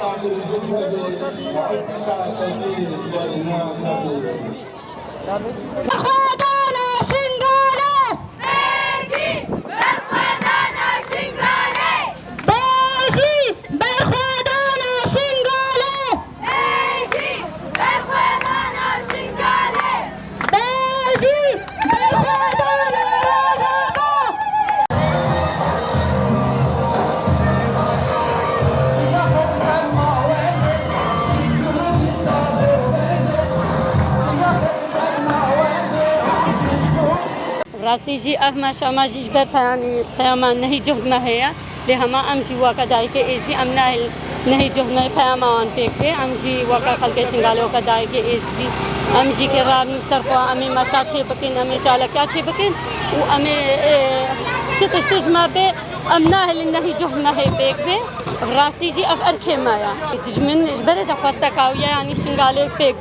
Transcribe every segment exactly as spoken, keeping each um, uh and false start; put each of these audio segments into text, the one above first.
Berxwedana Şingalê! Bêjî berxwedana Şingalê! Bêjî berxwedana Şingalê! Bêjî berxwedana Şingalê! Bêjî berxwedana Rojava! Rastî jî ev meşa me jî ji ber peyanî, peyama nehî cihd me heye. Lê hema em jî weke dayikê êzdî, em nahêlin nehî cihd me peyama wan pêk bê. Em jî weke xelkê Şingalê, weke dayikê êzdî, em jî kê rabin ser xwe, em ê meşa çê bikin, em ê çalakiya çê bikin û em ê, e, çi tiştê ji me bê, em nahêlin nehî cihd me hê pêk bê. Rastî jî ev erkê me ye. Dijmin ji berê de xwesteka wî ye, yanî Şingalê pêk,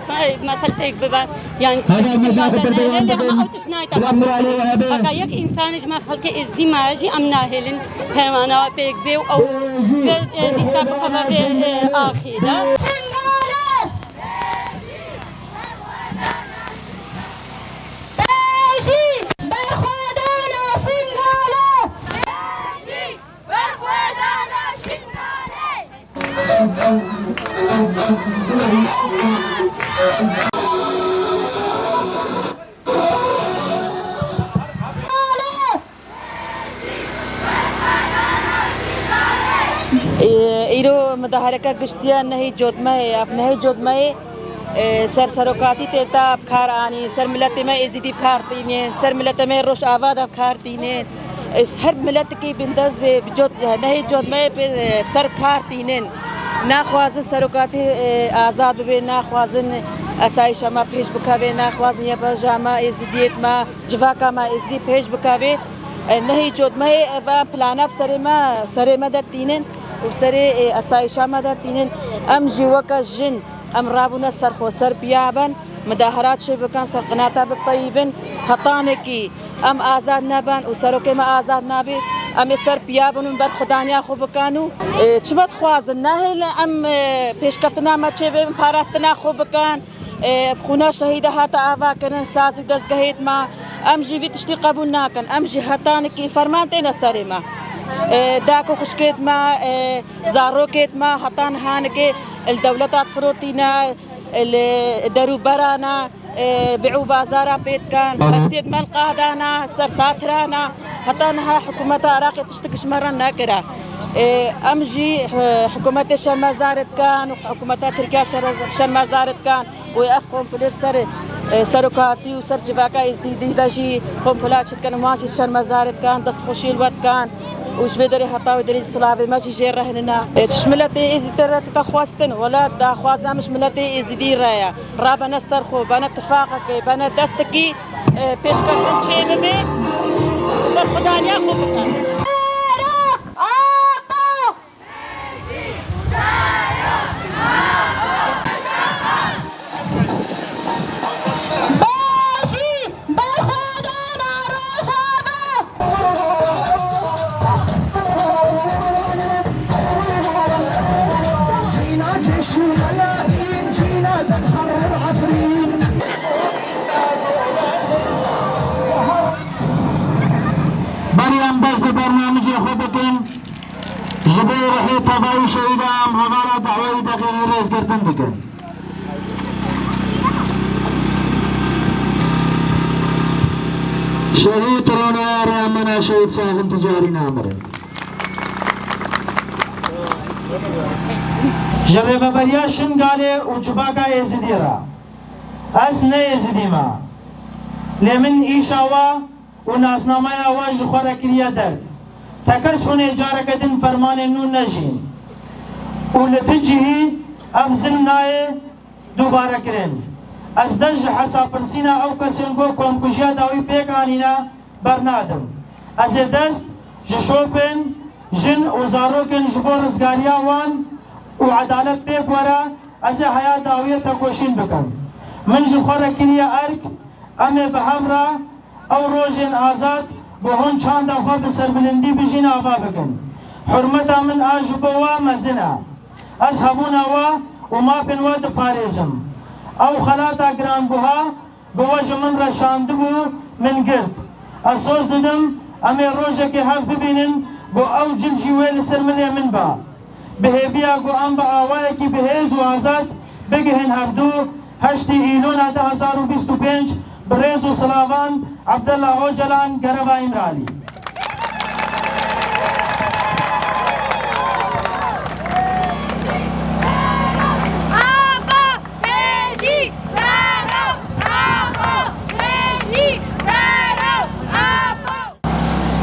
metel pêk bibe. Yanî tiştekî dî zaten heye, lê hema ew tişt nayê teqebûl kirin. Heka yek însanê ji me xelkê êzdî maye jî em nahêlin peymana we pêk bê û ew vê, e, dîsa bikeve vê, e, axê de. Şingalê! Bêjî berxwedana Şingalê! Bêjî berxwedana Şingalê! Îro mudahareke giştiya nehî cotmeyê, ev nehî cotmeyê, e, ser serokatî tê ta bi kar anî, ser miletê me êzidî bi kar tînê, ser miletê me Rojava de bi kar tînê. Ji her miletikî bindest bê, bi cot-, nehê cotmeyê pê, e, ser kar tînin. Naxwazin serokatî, e, azad bibe, naxwazin esayîşa me pêş bikeve, naxwazin YPJa me, êzidiyêt me, civaka me êzidî pêş bikeve. E, nehê cotmeyê ev plana bi serê me, serê me de tînin û serê, e, esayîşa me de tînin. Em jî weke jin, em rabûne ser xwe, ser piya bin, mudaharat çê bikin, ser qinata bipeyivin, hetanekî em azad nebin û serokê me azad nabe, em ê ser piya bin û berxwedaniya xwe bikin û, e, çi me dixwazin, nehêlin em, e, pêşkeftina me çê bibin, parastina xwe bikin, e, xûna şehîda hate avakirin, saz û dezgehêt me, em jî vî tiştî qebûl nakin, em jî hetanekî ferman têne serê me. E, dek û xwişkêt me, e, zarokêt me, heta niha nikê li dewleta difirotîne, li derûberana, e, bî û bazara pê dikin, hestêt me li qadana, ser satirana, heta niha hikûmeta Iraqê tiştek ji me re nekira. E, em jî, e, hikûmetê şermezar dikin, hikûmeta Tirkiye şer-, şermezar dikin. Wê ev komple bi ser, e, serokatî û ser civaka Êzidî de jî komple çi dikin, wan jî şermezar dikin, destxweşî li we dikin. Û ji vê derê heta wê derê jî silavê me jî jê re hene. E, çi ji miletê Êzidî re dike xwestin, wela daxwaza min ji miletê Êzidî re ye. Rabene ser xwe, bene tifaqekê, bene destekî, e, pêşkeftin çê bibe, berxwedaniya xwe bikin. Apo! Bêjî berxwedana Rojava! Berî em dest bi bernamicê xwe bikin, ji bo ruhê tevayî şehîdan em hevala dawayî deqîqî rêzgirtin dikin. Şehîd Ronaya Rehmana Şehîd Saxin Ticarî namirin. Ji rêveberiya Şingalê û civaka Êzidî re, ez ne Êzidî me, lê min îşa we û nasnameya we ji xwe re kiriye derd. Tekez hûn ê careke din fermanên nû nejîn û li tu cihî ev zilm nayê dubare kirin. Ez dest ji hesapirsîna ew kesên ku komkujiya dawî pêk anîne bernadim. Ez ê dest ji şopên jin û zarokên ji bo rizgariya wan û edalet pêk were, ez ê heya dawiyê tekoşîn bikim. Min ji xwe re kiriye erk, em ê bi hev re ew rojên azad bi hûn çanda xwe bi serbilindî bijîn ava bikin. Hurmeta min a ji bo we mezin e. Ez hebûna we û mafên we diparêzim. Ew xelata giranbuha ku we ji min re şandibû, min girt. Ez soz didim, em ê rojekê hev bibînin ku ew cil jî wê li ser milê min ba. Bi hêviya ku em bi awayekî bi hêz û azad bigihên hevdû, heştê Îlona du hazar û bîst û pênc, bi rêz û silavan, Abdullah Ocalan, Gereva Îmralî.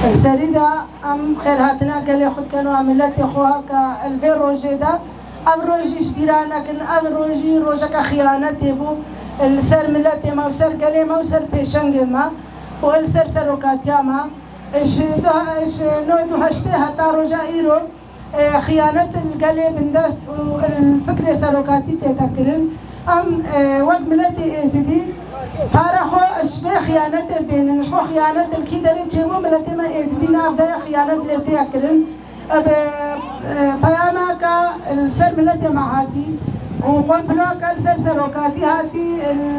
Li serî de em xêrhatina gelê xwe dikin û em miletê xwe heke li vê rojê de, ev rojî ji bîra nekin, ev rojî rojeke xiyanetê bû li ser miletê me û ser gelê me û ser pêşengê me û li ser serokatiya me. Ji du, ji nod û heştê heta roja îro, e, xiyanet li gelê bindest û li fikrê serokatî tête kirin. Em, e, wek miletê Êzidî para xwe ji vê xiyanetê bênin. Ji xwe xiyanet li kî derê çêbû, miletê me Êzidî nav daye xiyanet lê tê kirin. Bi, e, peyameke li ser miletê me hatî û komploke li ser serokatî hatî,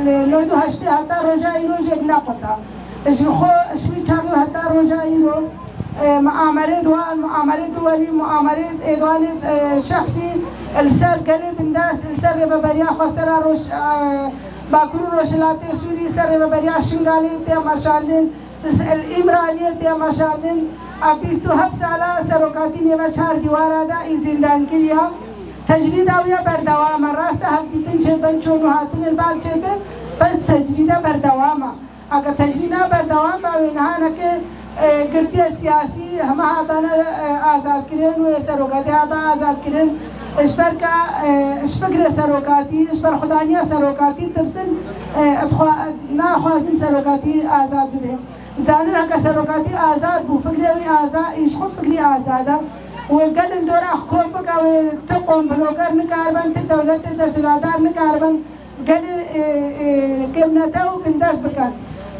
li nod û heştê heta roja îro jê nequta. Ji xwe, ji wî çaxê heta roja îro, e, muamerê di wan, muamerê duwelî, muamerê êdwanê, e, şexsî li ser gelê bindest, li ser Rêveberiya Xwesera Roj-, e, Bakur û Rojhilatê Sûrî, ser Rêveberiya Şingalê tê meşandin. Li Îmraliyê tê meşandin, a bîst û heft sala serokatî nêve çar dîwara de î zîndankiriya. Tecrîda wî ya berdewam e. Rast e, hevdîtin çêdin, çûn û hatin li bal çêdin, bes tecrîde berdewam e. Eke tecrîda berdewam be, wê niha neke, e, girtiye siyasî heme hatane, e, azadkirin, wê serokatî hata azadkirin. Ji ber ka, e, ji fikrê serokatî, ji berxwedaniya serokatî tirsin, e, dixwa-, naxwazin serokatî azad bibe. Zanin heke serokatî azad bû, fikrê wî aza-, î ji xwe fikrî azad e. Wê gel li dora xwe kom bike, wê ti komploger nikaribin, ti dewletê desthilatdar nikaribin gelê, e, e, kêmnete û bindest bikin.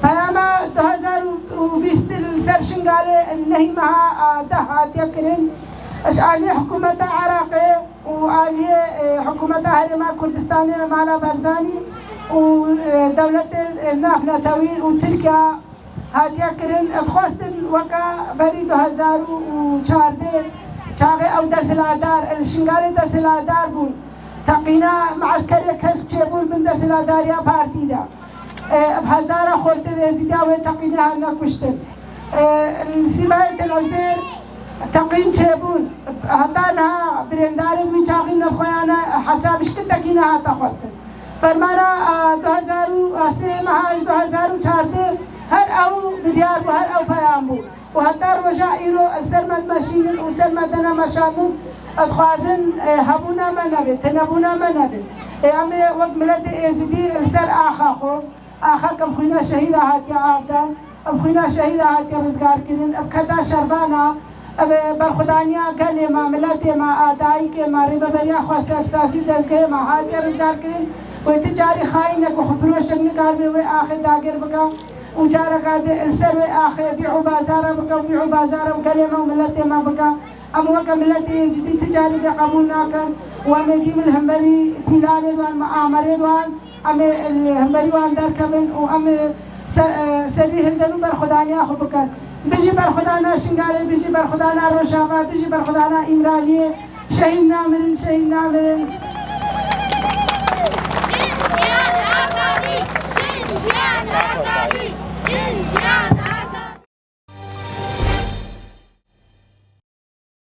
Peyama du hezar û bîst li ser Şingalê nehî meha, a, deh hatiye kirin. Ji alî hikûmeta Iraqê û aliyê, e, hikûmeta Herêma Kurdistanê Mala Barzanî û, e, dewletê, e, navnetewî û Tirkiye hatiye kirin, dixwestin weke berî du hezar û çardeh çaxê ew desthilatdar, li Şingalê desthilatdar bûn. Teqîna me'eskerê kesk çêbûn bin desthilatdariya partî de. E, bi hezara xortê Êzîdiya wê teqînê hatine kuştin. E, li Sîbayê Til Uzêr teqîn çêbûn. Heta niha birêndarên wî çaxî ne xweyane hesab ji ti tekî nehate xwestin. Fermana, a, du hezar û sê meha ji du hezar û çardeh her ew bi diyar bû, her ew peyam bû. Û heta roja îro li ser me dimeşînin û ser me dene meşandin, dixwazin, e, hebûna me nebe, tinebûna me nebe. Ê, em ê wek miletê Êzidî li ser axa xwe, axa ke bi xwîna şehîda hatiye avdan, bi xwîna şehîda hatiye rizgarkirin, bi keta şervana, bi berxwedaniya gelê me, miletê me, a dayikê me, Rêveberiya Xwesera Siyasî, dezgehê me hatiye rizgarkirin. Wê ti carî xayînek û xwefiroşek nikaribe wê axê dagir bike û careka di li ser wê axê bî û bazara bike û bî û bazara bi gelê me û miletê me bike. Em weke miletê Êzidî ti carî de qebûl nakin û em ê dîm li hemberî pîlanê wan, muamerê wan, em ê li hemberî wan derkevin û em ê ser, e, serî hildin û berxwedaniya xwe bikin. Bijî berxwedana Şingalê, bijî berxwedana Rojava, bijî berxwedana Îmraliyê. Şehîd namirin, şehîd namirin. Şinjiyan azadî, Şinjiyan azadî, Şinjiyan